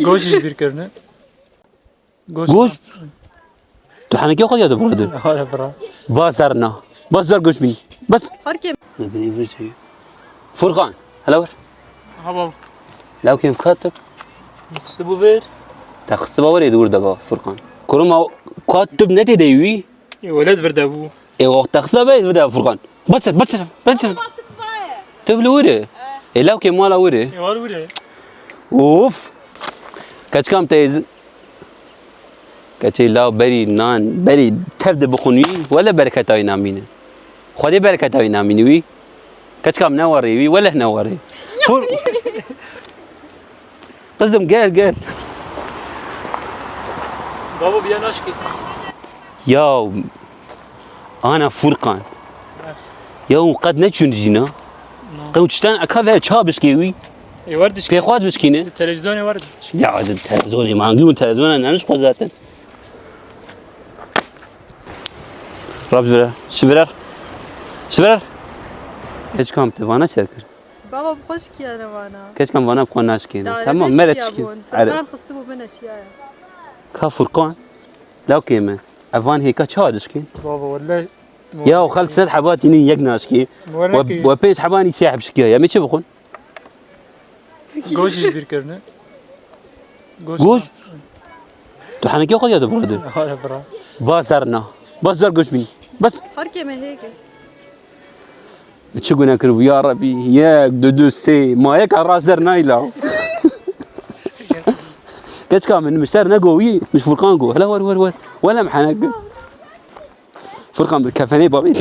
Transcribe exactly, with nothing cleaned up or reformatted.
Goş ji bîr kirine. Goş. Goş? Tu henekê xwe ya dibire tu. Hala bira. Ba ser na. Ba ser goş bîn. Bas. Her kim? Ne bileyim bir şey. Furkan. Hele ver. Ha bab. Law kim katib? Xiste bu ver. Te xiste ba were dur de ba Furkan. Kuruma katib ne te de wi? E, welet vir de bu. E, o te xiste be vir de Furkan. Batir, batir, batir. Tu bi li wire. E, law kim mala wire. E, war wire. Of. Keçkam te ez-, keçê law berî nan, berî tev de bixun wî, wele bereketa wî namîne. Xwedê bereketa wî namîne wî. Keçkam ne warê wî, wele ne warê. Fur-, Kızım gel gel. Baba bir yanaş git. Ya ana Furkan. Ya qet ne çün jina. Qew çten eka ve ça bişkê wî. E, war dişkî. Pêxwaz bişkîne. Televizyonê war dişkî. Ya televizyonê mangî û televizyona naniş xwe zaten. Rab ji birer. Ji birer. Ji birer. Keçkam te vana çer kir. Baba bi xwe şikiyane vana. Keçkam vana bi xwe naşkîne. Tamam, mere çikî. Furkan xistibû min eşiyaya. Ka Furkan? Lawkê me. Ev van hêka çawa dişkî? Baba welle. Ya xel sed heba tînin yek naşkî. We pênc hebanî sê heb şikiya. Em ê çi bixwin? Goş ji bîr kirine. Goş? Tu henekê xwe ya dibire tu. Hala bira. Ba ser na. Ba ser goş bîn. Bas. Her kê me hêke. Çi gune kiribû ya Rebî? Yek, du, du, sê. Ma yek a rast der nayla. Keçka min, min ser nego wî, min Furkan go. Hele wer, wer, wer. Wele min henek. Furkan bi kefenê babê.